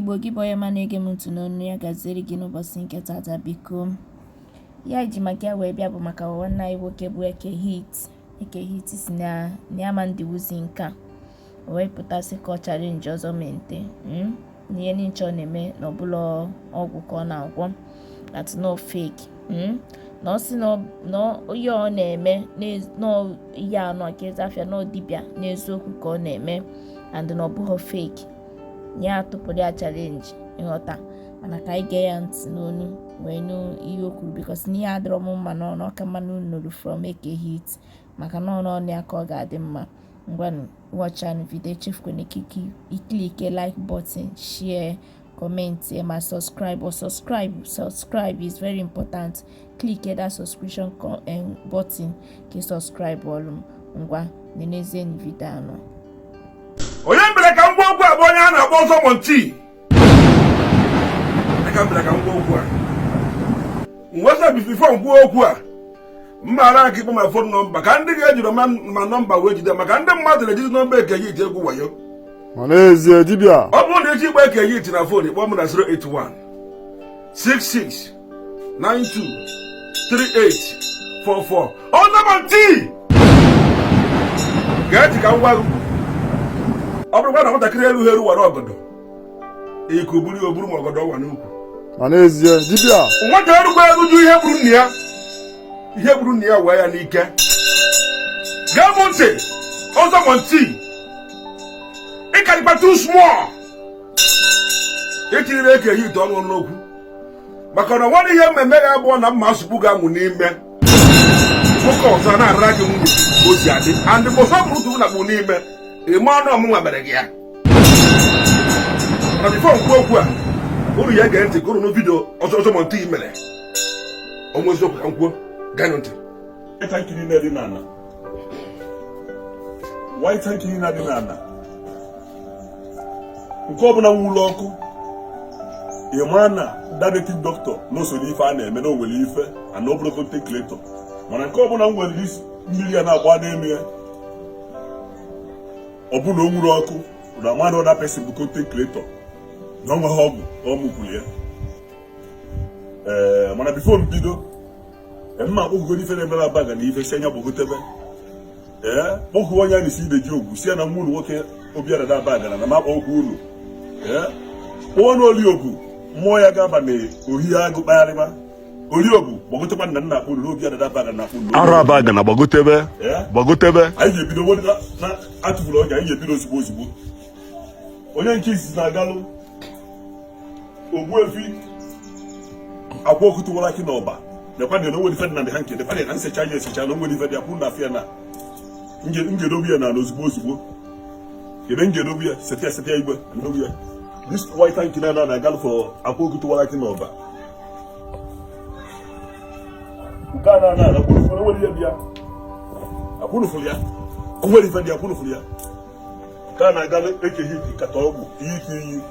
Igbo, gị bụ onye ọma na-ege m ntị n'onu, ya gaziere gị n'ụbọchị nke tata. Biko, ya ji maka ya wee bịa bụ maka nwanne anyị nwoke bụ Eke Hit. Eke Hit sị na ya ma ndịwuzi nke a, o wee pụtasị ka ọ challenge Ozomente na ihe niile ọ na-eme na ọ bụrọ ọgwụ ka ọ na-agwọ, that na ọ fake, na ọ sị na ihe ọ na-eme na ihe anọ nke eze afịa na dibịa n'eziokwu ka ọ na-eme and na ọ bụghị fake. Ya atụpụrụ ya challenge, ịghọta? Mana ka anyị gee ya ntị n'onu wee nụ ihe o kwuru, because na ihe adịrọ m mma n'ọnụ, ọ ka mma na unu nụrụ from Eke Hit, maka na ọnụ ya ka ọ ga-adị mma. Ngwanụ, watchanụ video, echefukwana iclick like button, share, comment ma subscribe or subscribe. Subscribe is very important. Click that subscription button ka ị subscribe ọlụ m. Ngwa, nenezienụ video anọ. Onye mere ka ngwa okwu a bụ onye a na-akpọ Ozomonti aka mere ka ngwa okwu a nwesa. Before ngwa okwu a mma aka ikpe ma phone number ka ndị ga-ejiri ma number wee jide, maka ndị mmadụ na-ejizi number Eke Hit egwu wayo. Ma n'ezie, dibịa. Ọ bụrụ na eji igba Eke Hit na phone, ịkpọ m na 081 66 92 38 44. Ozomonti, gee ntị ka m gwa gị. Ọ bụrụkwa na nwatakịrị erughị eru wara ọgọdọ iku buru ya, oburu ma ọgọdọ ọwa n'ukwu. Ma n'ezie, dibịa. Nwata erukwa eruju, ihe gburu nna ya, ihe gburu nna ya wee ya n'ike. Gee m ntị, Ozomonti, ịkarịkwa too small itinyere Eke Hit ọnụ n'okwu, maka na nwere ihe mmemme ga-abụọ na mma asụkpu ga-amụ n'ime nwoke ọzọ na-arara gị nwunye ka o si adị, and mbọsọ bụrụ tupu na kpụ n'ime ịma ọnụ ọmụnwa mere gị ya. Mana before nkwu okwu a, unu ya gee ntị ka unu nụ video ọzọ Ozomonti mere ọnwa eziokwu ka m kwuo. Geenụ ntị. White hanky niile dị n'ala, white hanky niile dị n'ala, nke ọbụla nwụrụ ọkụ, ị maa na native doctor na o so n'ife a na-eme na o nwere ife ana ọ bụrụ content creator. Mana nke ọbụla m nwere mmiri ya na-agba n'elu ya, ọ bụ na o nwuru ọkụ na ama na other person bụ content creator na ọ nweghị ọgwụ ọ mụkwuru ya. Ee, mana before m bido, mma akpọgoro ife na-emere abaga na ife si anya gbagotebe. Ee, kpọkuo onye a na-esi ideji ogwu si ya na nwa unu nwoke obiara abaga na m akpọ okwu unu. Ee, kpọọ na oliogwu mmụọ ya ga-aba na ohi agụ kpagharịba oliogwu gbagotekwa nna nna akpụ unu na obiara abaga na akpụ unu. Arụ abaga na gbagotebe. Ee, gbagotebe. Anyị ga-ebido na atụfuru oge, anyị ga-ebido ozugbo ozugbo. Onye nke izizi na-agalụ Ogbuefi Akwa Okutuwara Akị na Ọba nekwa na onwere ife dị na ndị ha nke nekwa na nsecha ya esecha na onwere ife dị akwụ na afịa na ngedobe ya na ozugbo ozugbo. Kedu ngedobe ya? Sete sete igwe ndobe ya. This white hanky na na-agalụ for Akwa Okutuwara Akị na Ọba. Nke a na na akwụrụ onwere ihe dị ya, akwụrụfụrụ ya, onwere ife dị ya, akwụrụfụrụ ya. Nke a na-agalụ Eke Hit nkata ọgwụ iyi ike iyi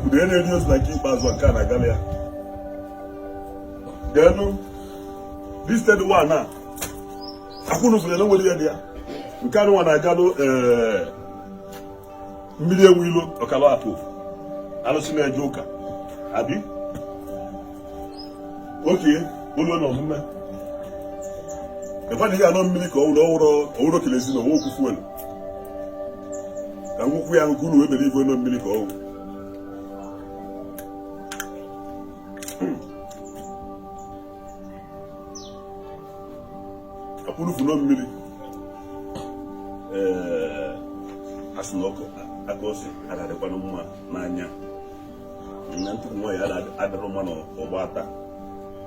mgbe na-eri ozu na nke ikpeazụ. Nke a na-agalụ ya. Denu this third one a, akwụrụfụrụ ya na onwere ihe dị ya. Nke a nwa na-agalụ ee mmiri enwe ilo ọkala akụ alụsị na-eje ụka abi oke olu na omume ekwe ihe anọ mmiri ka ọ wụrụ ọwụrụ ọwụrụ kelezi na ọwụ okwu fuel ka ngwụkwụ ya nke unu wee bere igwe nọ mmiri ka ọ wụ. Akwụrufu nọ mmiri. Ee, a sị na ọkụ aka ose adadịkwanụ mma n'anya na ntụpụ nwaanyị adịrọ mma n'ọgba ata.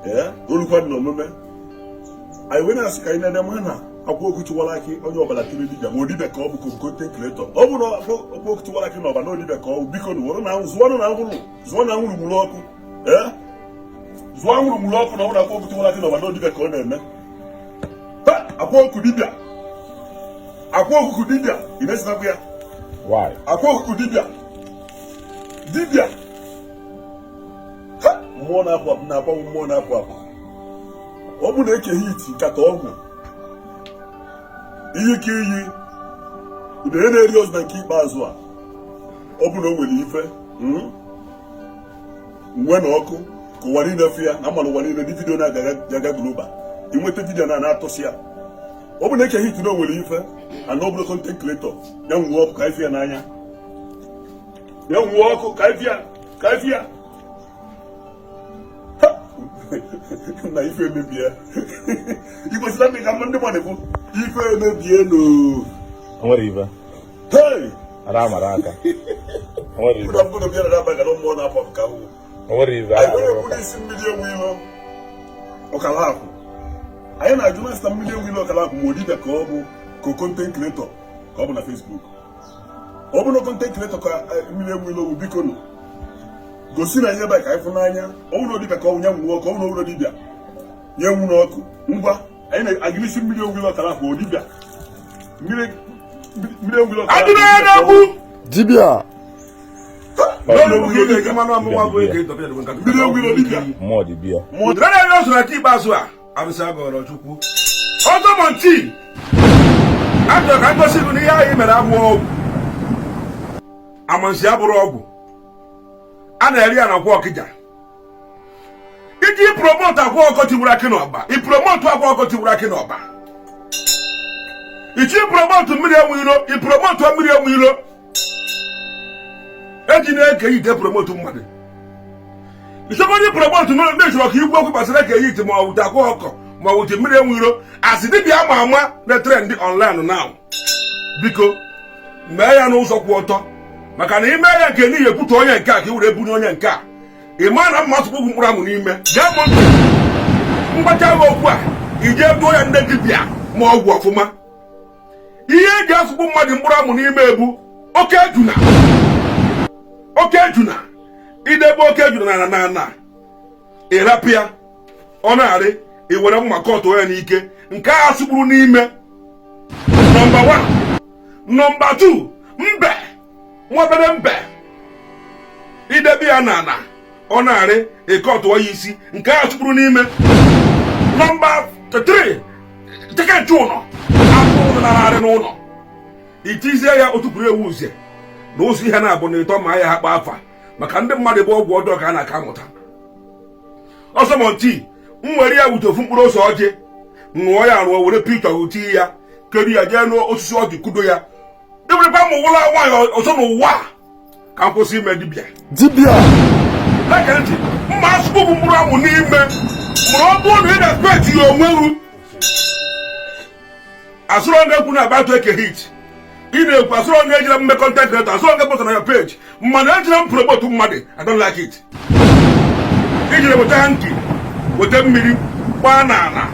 Ee, olukwa dị n'omume anyị wee na-asị ka anyị na-ede ma na Akwa Okutuwara Akị onye ọbara tiri dibịa ma odibịa ka ọ bụ content creator. Ọ bụrụ na Akwa Okutuwara Akị na ọba na odibịa ka ọ bụ, biko na were na zụọnụ na anwụrụ, zụọ na anwụrụ mụrụ ọkụ. Ee, zụọ anwụrụ mụrụ ọkụ na ọ bụrụ Akwa Okutuwara Akị na ọba na odibịa ka ọ na-eme. Akwa oku dibịa, akwa okuku dibịa, ị na-esinakwa ya. Akwa okuku dibịa, dibịa ha mmụọ na-apụ apụ na-agbanwe mmụọ na-apụ apụ. Ọ bụ na Eke Hit nkata ọgwụ iyi ka iyi ude na-eri ozu na nke ikpeazụ a, ọ bụ na o nwere ife. Nwe na ọkụ ka ụwa niile fụ ya na mmanụ ụwa niile ndị video na-aga global. Inweta video na na-atụsị ya, ọ bụ na Eke Hit na o nwere ife ana ọ bụrụ content creator ya nwuo ọkụ ka ife ya n'anya, ya nwuo ọkụ ka ife ya, ka ife ya na ife emebie. Ikwesịrị ndị ka ndị mmadụ bụ ife emebie no. Nwere ife. Hey! Ara mara aka. Nwere ife. Ụlọ mkpụrụ bịara na-abaghị na mmụọ na-apụ apụ ka awụ. Nwere ife. Anyị nwere mkpụrụ isi mmiri enwe ilo ọkala akwụ. Anyị na-ajụ na sita mmiri enwe ilo ọkala akwụ ma dibịa ka ọ bụ ka content creator ka ọ bụ na Facebook. Ọ bụ na content creator ka mmiri enwe ilo bụ, biko nụ gosi na ihe ebe ka anyị fụ n'anya. Ọ bụrụ na dibịa ka ọ bụ, ya nwụọ ọkụ. Ọ bụrụ na ọ bụrụ dibịa, ya enwu n'ọkụ. Ngwa, anyị na-agịrịsị mmiri enwe ilo ọkala akwụ dibịa mmiri enwe ilo ọkala akwụ. Adịrị ya na-ekwu. Dibịa. Mmiri enwe ilo dibịa. Mmụọ dibịa. Ụdịrị ya ọzọ na nke ikpeazụ a abụsị agọrọ Chukwu ọzọ mọnti achọrọ ka ngosi bụ na ihe anyị mere abụọ ọgwụ amansi abụrụ ọgwụ a na-eri ya na akwa ọkịja iji promote akwa ọkọ tiwuru akị n'ọba, i promote akwa ọkọ tiwuru akị n'ọba, iji promote mmiri enwe ilo, i promote mmiri enwe ilo eji na-eke ite promote mmadụ. Ịchọkwa promote n'ụlọ ndị chọrọ ka ikwu okwu gbasara Eke Hit ma ọ wute akwa ọkọ ma ọ wute mmiri enwe ilo asị dibịa ama ama na trend online now. Biko mee ya n'ụzọ kwụ ọtọ, maka na ime ya nke n'ihi ekwute onye nke a ka i were ebunye onye nke a, ị ma na mma asụkpụ mkpụrụ amụ n'ime. Gee m ntị, mgbacha gị okwu a ije gbuo ya ndị dibịa ma ọgwụ ọfụma. Ihe eji asụkpụ mmadụ mkpụrụ amụ n'ime ebu oke ejuna, oke ejuna. Idebe oke ejuna na na na ịrapụ ya ọ na-arị, i were mma kọtụọ ya n'ike nke a sụkpụrụ n'ime. Number 1. Number 2, mbe nwa obere mbe, idebe ya na ana ọ na-arị, ịkọtụọ ya isi nke a sụkpụrụ n'ime. Number 3, tekenchi ụlọ akpụ ụlọ na-arị n'ụlọ, itizie ya otu kwuru ewu uze na ụzọ ihe na-abụ na ịtọ ma ya ha kpa afa maka ndị mmadụ bụ ọgwụ ọjọọ ka a na-aka amụta. Ọsọ mọnti m were ya wute ofu mkpụrụ ose ọjị ṅụọ ya rụọ were pita uti ya kedu ya jee n'osisi ọjị kudo ya ịwerekwa ma ụlọ nwaanyị ọzọ n'ụwa ka m kwụsị ime dibịa. Dibịa. Na-ege ntị, mma asụkpụ bụ mkpụrụ amụ n'ime mụrụ. Ọ bụrụ na ị respect ya onwe asụrụ nga ekwu na abatụ Eke Hit ị na-ekwu asụrụ nga ejira mme content creator asụrụ nga pụtara na ya page mana ejira m promote mmadụ. I don't like it. Ijiri weta hanky weta mmiri gbaa n'ala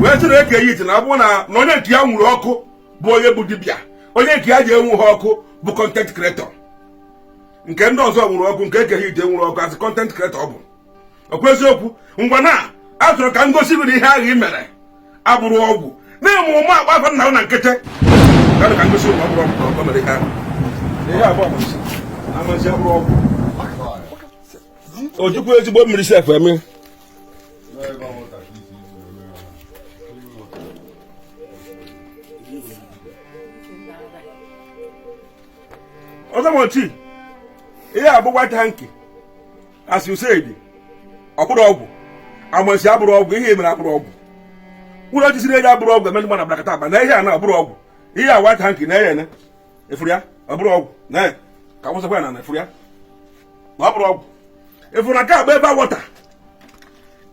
wee sị na Eke Hit na abụrụ na onye nke ya nwụrụ ọkụ bụ onye bụ dibịa, onye nke ya ji enwu ha ọkụ bụ content creator, nke ndị ọzọ nwụrụ ọkụ, nke Eke Hit nwụrụ ọkụ asị content creator. Ọ bụ ọkwa eziokwu? Ngwa, na a chọrọ ka m gosi gị na ihe ahụ ị mere abụrụ ọgwụ na-eme ụmụ akpa afọ nna na nkịtị ka m gosi ụmụ abụrụ ọgwụ ka ọ mere ihe ahụ. Ihe abụọ amansi amansi abụrụ ọgwụ o jikwa ezigbo mmiri sef eme. Ọzọmọchi ihe abụ white hanky as you said ọ bụrụ ọgwụ amansi abụrụ ọgwụ. Ihe mere abụrụ ọgwụ ụlọ osisi na-eji abụrụ ọgwụ eme ndị mmadụ abụrakata akpa na ihe a na abụrụ ọgwụ. Ihe a white hanky na ene efuru ya ọ bụrụ ọgwụ na ka wụsakwa ya na efuru ya na ọ bụrụ ọgwụ efuru na nke agba ebe water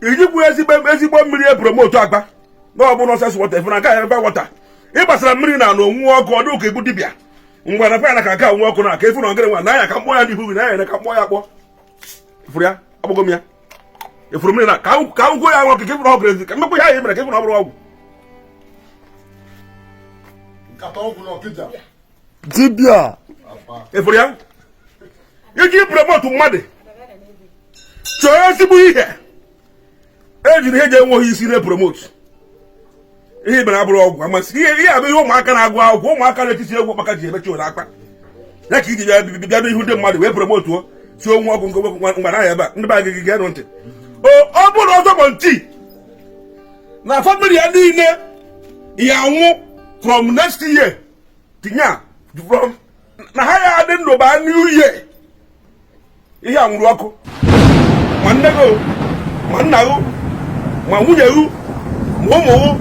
ijikwu ezigbo ezigbo mmiri e promote agba na ọ bụ nonsense water efuru na nke ebe water ị gbasara mmiri na ana onwu ọkụ ọ dị ụka ibu dibịa. Ngwa na ya na ka nke a nwe ọkụ na ka efu na ọgịrị nwa na ya ka mkpọ ya n'ihu gị na ya ka mkpọ ya akpọ efuru ya akpọgo m ya efuru mmiri na ka m gwuo ya nwa ka efuru ọgụrụ ezi ka mmekwa ihe anyị mere ka efuru ọ bụrụ ọgwụ. Dibịa. Efuru ya iji promote mmadụ chọọ ezigbo ihe ejiri ihe ji enweghị isi na promote ihe mere abụrụ ọgwụ amasị ihe ihe abụ ihe ụmụaka na-agụ akwụkwọ, ụmụaka na-etiti egwu maka ji emechi ụlọ akpa ya ka iji bịa bịa n'ihu ndị mmadụ wee promotuo si onwe ọgwụ nke ngwa na ebe a ndị be gị geenụ ntị. Ọ bụrụ ọzọ bụ ntị na family ya niile ya anwụ from next year tinye from na ha ya adị ndụ ba new year ihe a nwụrụ ọkụ. Ma nne gị, ma nna gị, ma nwunye gị, ma ụmụ gị,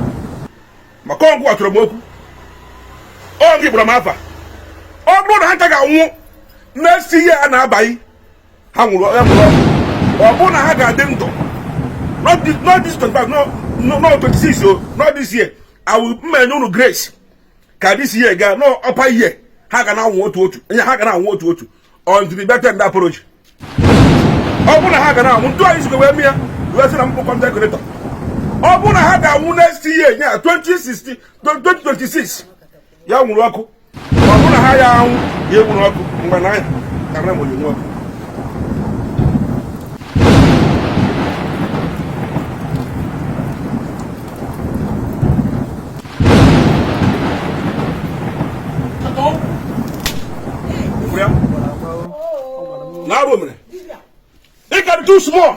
maka ọgwụ achọrọ m okwu ọ gị kpọrọ m afa. Ọ bụrụ na ha ncha ga-anwụ na-esi ihe a na-abaghị ha nwụrụ ya nwụrụ ọkụ. Ọ bụrụ na ha ga-adị ndụ, not this 25, no, no, 26 o, not this year, I will mma enye unu grace ka this year gaa no upper year, ha ga na-anwụ otu otu nye, ha ga na-anwụ otu otu until the better ndị apology. Ọ bụrụ na ha ga na-anwụ ntụ anyị sikwa wee mịa wee sị na mbụ content creator, ọ bụrụ na ha ga-anwụ next year nya 2060 2026, ya nwụrụ ọkụ. Ọ bụrụ na ha ya anwụ, ya enwuru ọkụ mgbe na anya ka na onye nwe ọkụ. Na arụ mere ị ka dị too small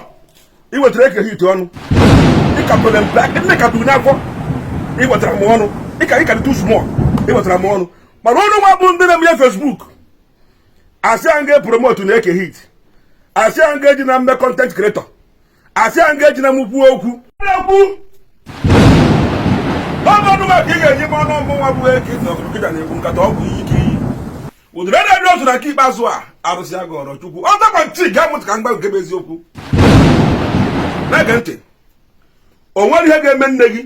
ị wetara Eke Hit ọnụ. Ị ka pere mpe, nne ka buru n'afọ ị wetara m ọnụ. Ị ka dị too small ị wetara m ọnụ. Mana ọnụ nwa bụ ndị na-eme Facebook asị a nga promote na Eke Hit, asị a nga eji na mme content creator, asị a nga eji na m kwuo okwu na-ekwu ọnụ ọnụ maka ị ga-eji m ọnụ ọmụ nwa bụ Eke na ọkụkịta na-ekwu nkata ọgwụ iyi ike iyi ụdịrị na-eri otu na nke ikpeazụ a arụsị agọrọ Chukwu ọzọkwa ntị ga-amụta ka mgba nke bụ eziokwu. Na-ege ntị, o nwere ihe ga-eme nne gị,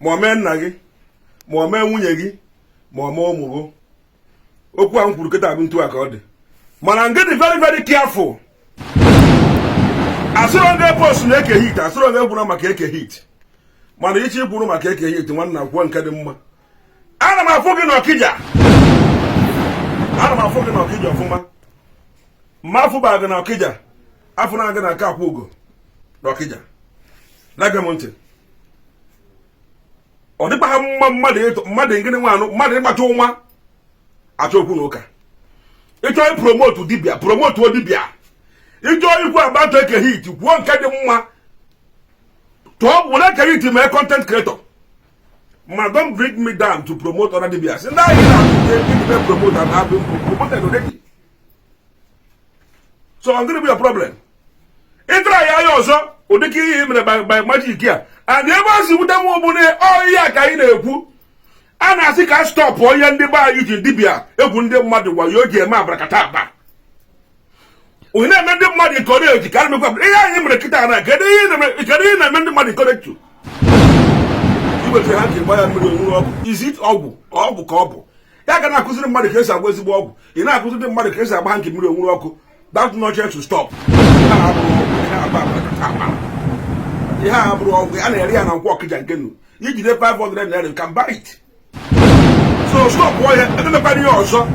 ma ọ mee nna gị, ma ọ mee nwunye gị, ma ọ mee ụmụ gị. Okwu a m kwuru kịta bụ ntu a ka ọ dị, mana nke dị very very careful. Asịrọ nga post na Eke Hit, asịrọ nga ekwuru maka Eke Hit, mana iche ikwuru maka Eke Hit, nwanna, kwuo nke dị mma. Ana m afụ gị n'Ọkịja, ana m afụ gị n'Ọkịja ọfụma. Mma afụba gị n'Ọkịja, afụ na gị na nke akwa ugo n'Ọkịja. Na-ege m ntị, ọ dịkwa ha mma mmadụ ịtụ mmadụ ngịnị nwa anụ mmadụ ịgbacha ụma achọ okwu na ụka. Ịchọ ipromote dibịa, promote dibịa. Ịchọ ikwu about Eke Hit, kwuo nke dị mma. Tụọ were Eke Hit mee content creator, ma don't bring me down to promote other dibias. Ndị anyị na-ejide promote and have been promoted already, so I'm gonna be your problem. Ịtara ya anya ọzọ ụdịka ihe mere by magic a and ebe o si wute m bụ na ọ ihe a ka anyị na-ekwu. A na-asị ka stop onye ndị be anyị ji dibịa egwu ndị mmadụ wayo o ji eme abrakata akpa onye na-eme ndị mmadụ encourage ka a na-emekwa ihe anyị mere kịta na. Kedu ihe na-eme ndị mmadụ encourage to iwetara ha ka ịgba ya mmiri onwuru ọgwụ? Is it ọgwụ? Ọgwụ ka ọ bụ ya ga na-akụziri mmadụ ka esi agwa ezigbo ọgwụ. Ị na-akụziri ndị mmadụ ka esi agba ha nke mmiri onwuru ọkụ. That nonsense to stop. Ihe a abụrụ ọgwụ, ihe a bụ abrakata akpa. Ihe a abụrụ ọgwụ a na-ere ya na Nkwọ Ọkịja nke nnu ijide 500 naira, you can buy it. So stop ya. Ememekwana ihe ọzọ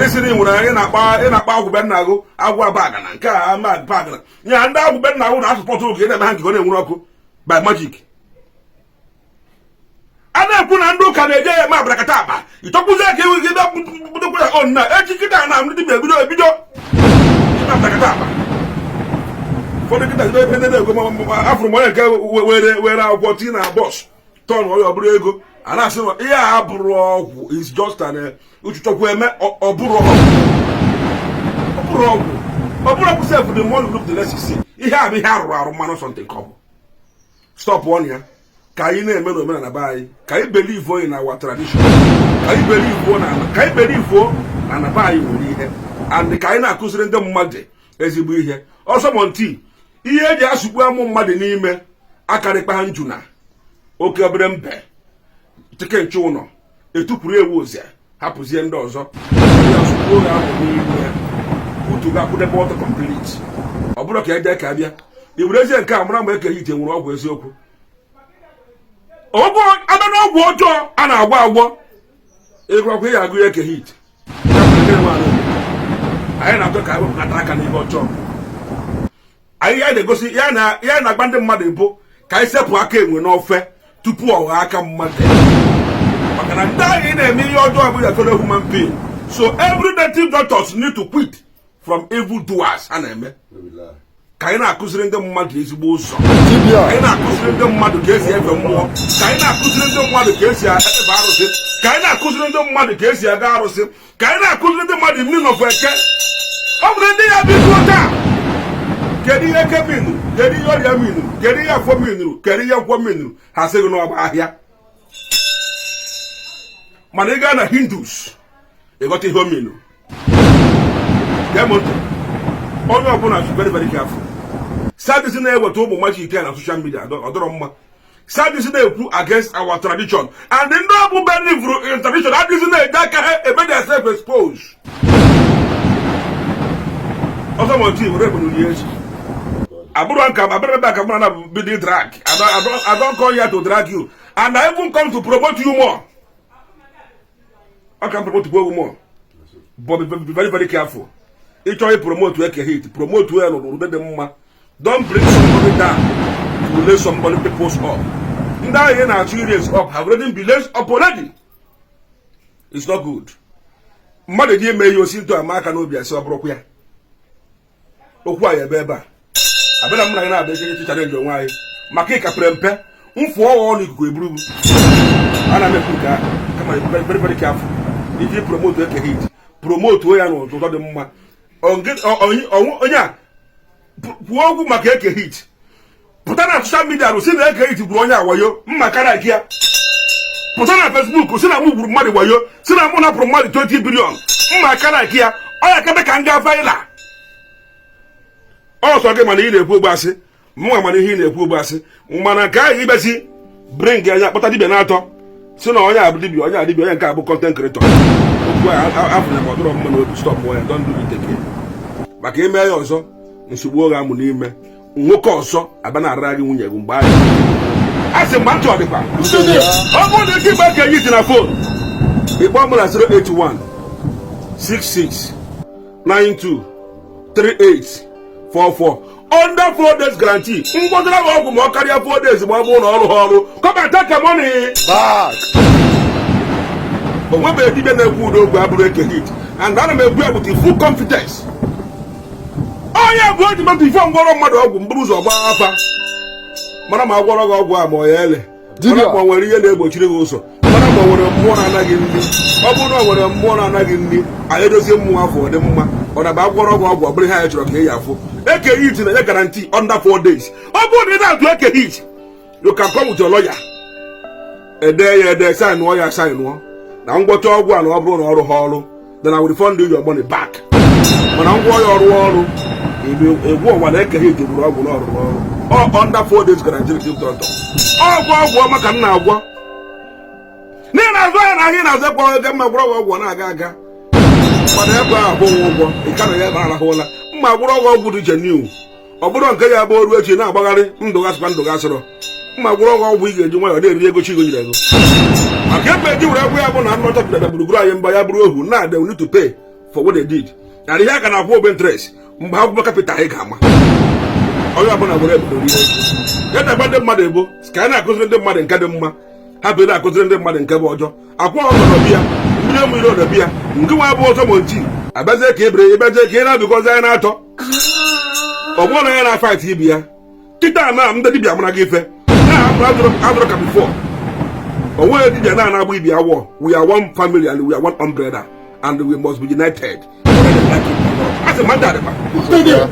esiri nwere ị na-akpa agwụ be nna gị, agwụ abagana nke a ama abagana ya. Ndị agwụ be nna gị na-asupport oge na-eme ha nke ọ na-enwere ọkụ by magic. A na-ekwu na ndị ụka na-eje ya eme abrakata akpa, ịchọkwụzi ka iwe gị bidokwa ya on na echi kịta na ndị dibịa ebido ebido ime abrakata akpa. Ụfọdụ kịta ebe ebe na-ego afụrụ m onye nke were were akwụkwọ tinye na bọs tọn ọya ọ bụrụ ego. A na-asị na ihe a bụrụ ọgwụ is just an uchuchukwu eme. Ọ bụrụ ọgwụ, ọ bụrụ ọgwụ, ọ bụrụ ọgwụ sef. The more you look, the less you see. Ihe a bụ ihe arụrụ arụ mmanụ something ka ọ bụ. Stop on ya ka anyị na-eme n'omenala be anyị, ka anyị believe in our tradition, ka anyị believe na na be anyị nwere ihe, and ka anyị na-akụziri ndị mmadụ ezigbo ihe. Ọsọ mọnti ihe eji asụkpu amụ mmadụ n'ime akarịkpa ha njuna oke obere mbe chike nche ụlọ etupụrụ ewu ozi hapụzie ndị ọzọ ya sụkpuo ha amụ n'ime ya utu ga-akwụdebe ọtọ complete. Ọ bụrụ ka eje ka abịa i werezie nke a mara ma Eke Hit nwere ọgwụ eziokwu. Ọgwụ abịa na ọgwụ ọjọọ a na-agwọ agwọ ịgwakwa ya agụ ya Eke Hit. Anyị na-achọ ka anyị wepụnata aka n'ihe ọjọọ anyị ya na-egosi ya na ya na-agba ndị mmadụ bụ ka anyị sepụ aka enwe n'ofe tupu ọ ghọọ aka mmadụ, maka na ndị anyị na-eme ihe ọjọọ bụ ya fellow human being. So every native doctors need to quit from evil doers ha na-eme. Ka anyị na-akụziri ndị mmadụ ezigbo ụzọ, ka anyị na-akụziri ndị mmadụ ka esi efe mmụọ, ka anyị na-akụziri ndị mmadụ ka esi efe arụsị, ka anyị na-akụziri ndị mmadụ ka esi aga arụsị, ka anyị na-akụziri ndị mmadụ meaning of eke. Ọ bụrụ ndị ya bido taa Kedu ihe eke minuru? Kedu ihe ọrịa minuru? Kedu ihe afọ minuru? Kedu ihe nkwọ minuru? Ha sị gị n'ọgba ahịa. Mana ị gaa na Hindus, ịghọta ihe o minuru. Gee m ntị, onye ọbụla should very very careful. Service na-eweta ụmụ magic na social media ọ dọrọ mma. Service na-ekwu against our tradition, and ndị ọbụ believe in tradition adịghị na-eji aka ha eme their self expose. Ọzọ mọchi were ebunu ya echi abụrụ nka abụrụ ebe a ka mụ na bido drag. I don't come here to drag you, and I even come to promote you more. I can promote you more, but be very very careful. Ị chọrọ promote Eke Hit, promote ya n'ụdị dị mma. Don't bring somebody down to raise somebody people's up. Ndị ahụ ị na-achọ raise up have already been raised up already. It's not good. Mmadụ ji eme ihe osi ntụ ama aka n'obi asị ọ bụrụkwa ya okwu a ya ebe ebe a abịa m na gị na-abịa eche challenge onwe anyị maka ịkapere mpe mfụ ọghọ ọnụ ikuku eburu ana m ekwu nke ahụ. Kama very very very careful. Iji promote Eke Hit, promote ya n'ụzọ dị mma. Onye a kwuo okwu maka Eke Hit pụta na social media rụ si na Eke Hit gburu onye awayo mma kara ike ya. Pụta na Facebook si na mụ gburu mmadụ wayo, si na mụ napụrụ mmadụ 20 billion, mma kara ike ya. Ọ ya kebe ka m gaa viral ọsọ gị. Mana ị na-ekwu ogbu asị, mụnwa mana ihe ị na-ekwu ogbu asị. Mana nke ahụ ibezi bring anya kpọta dibịa na-atọ si na onye abụ dibịa, onye adibịa, onye nke abụ content creator. Okwu a afọ ya ma ọ dọrọ mma n'obi. Stop ya, don't do it again, maka ime ya ọzọ, nsogbu oge amụ n'ime nwoke ọzọ abịa na-arara gị nwunye gị. Mgbe ahụ a sị mgba ntị ọ dịkwa. Ọ bụrụ na ike igbe ka eyi na phone, ịkpọ m na 081 66 92 38 44. Under 4 days guarantee. Ngwọtara gị ọgwụ ma ọ karịa 4 days, ma ọ bụrụ na ọrụ ha ọrụ, come and take your money Back. O nwebeghị dibịa na-ekwu udo ogwe abụrụ Eke Hit, and ana m ekwu ya with full confidence. Onye bụ eji metụ ife ngwọrọ mmadụ ọgwụ mburu ụzọ gbaa afa mara ma agwọrọ gị ọgwụ a ma ọ ya ele Dibịa. mara ma ọ nwere ihe na-egbochiri gị ụzọ, mara ma ọ nwere mmụọ na-anaghị nri. Ọ bụrụ na ọ nwere mmụọ na-anaghị nri, anyị edozie mmụọ afọ ọ dị mma. Ọ na-bụ agwọrọ gị ọgwụ, ọ bụrụ ihe anyị chọrọ ka ị ya afụ. Eke Hit na-enye guarantee under 4 days. Ọ bụrụ na ị na-atụ Eke Hit, you can come with your lawyer, ede ya ede, signụọ ya, signụọ na ngwọcha ọgwụ a na ọ bụrụ na ọrụ ha ọrụ, then I will refund you your money back. Mana ngwọ ya ọrụ ọrụ egwu ụwa na Eke Hit gburu ọgwụ na ọrụrụ ọrụ ọ under 4 days guarantee. Doctor, ọgwụ ọgwụ ọma ka m na-agwọ n'ihi na azụ ahịa na ahịa na-azụ ekwe ego mma gwọrọ ọgwụ na-aga aga, mana ebe ahụ akwụghị ụgwọ ị ka na ya ebe arahụla mma gwọrọ ọgwụ ọgwụ dị genuine. Ọ bụrụ nke ya bụ oru echi na-agbagharị ndụ gasịkwa ndụ gasịrọ mma gwọrọ ọgwụ ọgwụ ị ga-eji nwayọọ na-eri ego chi gonyere ego maka ebe eji were egwu ya bụ na nnọcha bịara gburugburu anyị mba ya bụrụ ohu na they need to pay for what they did, and ihe a ka na-akwụ obe interest mgbe ha gwụba capital. Anyị ga-ama onye ọbụla were ebido rie ego ya na-agba ndị mmadụ ebo ka anyị na-akụziri ndị mmadụ nke dị mma, ha bụ na-akụziri ndị mmadụ nke bụ ọjọọ. Akwa ọgọdọ bịa mmiri mmiri ọdọ bịa nke nwa bụ ọzọ monti abịazie ka ebere ịbịazie ka ị na-abịakọzi anyị na-atọ. Ọ bụrụ na ya na-fight ibi ya kịta na ndị dibịa mara gị ife na adụrụ ka before, o nweghị dibịa na na-agba ibi awọ. We are one family and we are one umbrella and we must be united. A sị ma ndị adịkwa. Dibịa.